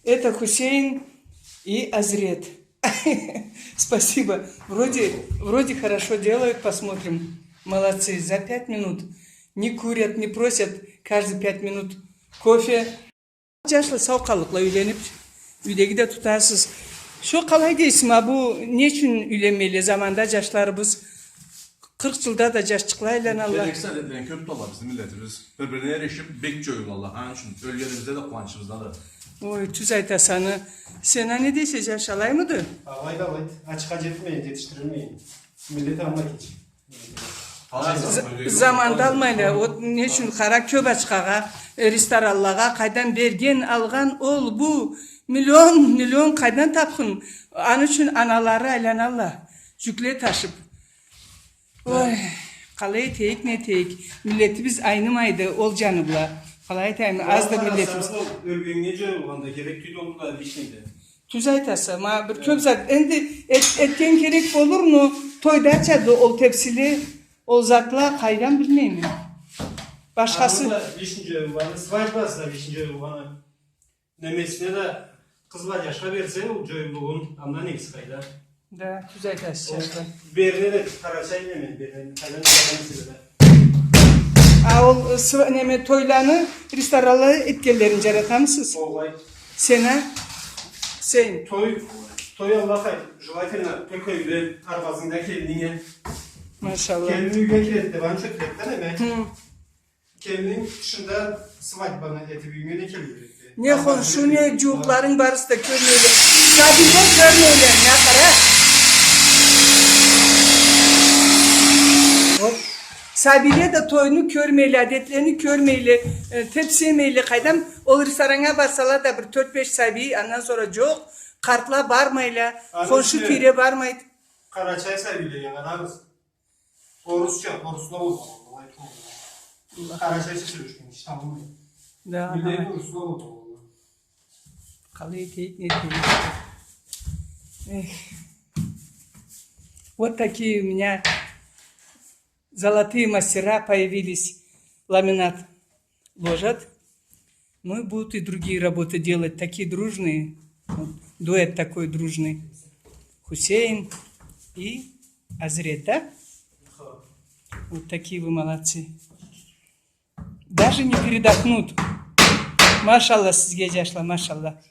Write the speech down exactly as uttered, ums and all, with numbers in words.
Это Хусейн и Азрет. Спасибо. Вроде, вроде хорошо делают, посмотрим. Молодцы. За пять минут. Не курят, не просят. Каждые пять минут кофе. Джашла, сау къаллыкъла, юйленип, юйдеги да тутасыз. Шо къалай дейсиз, ма бу не ючюн юйленмейле заманда джашларыбыз? Къыркъ джылда да джашчыкъла айланалла. Герексиз адетлени кёп туталла бизни миллетибиз. Бир-бирине эришип, бек джоюлалла. Аны ючюн ёлгенибизде да, къууанчыбызда да. Ой, тюз айтаса. Сен а не дейсе, джаш, алаймыды? Алайды, алайды. Ачха джетмейин, джетишдирилмейин. Миллет алма кеч. З-, заманда алмайла. Вот не ючюн, къара, кёп ачхагъа, э, ресторанлагъа къайдан берген, алгъан, ол, бу, миллион, миллион къайдан тапхын? Аны ючюн аналары айланалла, джюкле ташып. Ой, къалай этейик, не этейик? Миллетибиз айнымайды ол джаны бла. Къалай айтайым, азды миллетибиз. Ёлгеннге джоюлгъанда керек тюйюлдю, онда лишнийди. Тюз айтаса, ма бир кёп зат. Энди эт-, этген керек болур, но тойда ачады ол тепсили, ол затла, къайдан билмейме. Башхасы. Аны да лишний джоюлгъаны, свадьбасы да лишний джоюлгъаны. Немесине да, къыз бла джашха берсе, ол джоюллугъун, андан негиз къайда. Да, тюз айтасыз, джашла. Берне да къарачай неме, берне, къайдан чыгъаргъан эсе да. А ол, э, св-, неме, тойланы ресторанла этгенлерин джаратамысыз? Огъай. Сен а? Сен. Той, той, Аллах ай, желательно, только юйде, арбазынгда келининге. Машалла. Келин юйге кирет деб, аны чёкюрет да неме. Хы. Келининг тышында свадьбаны этиб, юйюнге не келгенди? Не хоншу, не джууукъларынг барысы да кёрмейле. Сабийле кёрмейле, не къара. Вот. Сабийле да тойну кёрмейле, адетлени кёрмейле, э, тепсемейле. Къайдам, ол рестораннга барсала да бир тёрт-беш сабий, андан сора джокъ, къартла бармайла, хоншу тийре бармайды. Къарачай сабийлеге къарагъыз. Орусча, орусла болду, алай болду. Къарачайча сёлешген, хеч табылмайды. Да, миллет орусла болду. Къалай этейик, не этейик? Эх. Вот такие у меня золотые мастера появились. Ламинат ложат. Ну и будут и другие работы делать, такие дружные. Вот, дуэт такой дружный. Хусейн и Азрет, да? Вот такие вы молодцы. Даже не передохнут. Машалла сизге, джашла, машалла.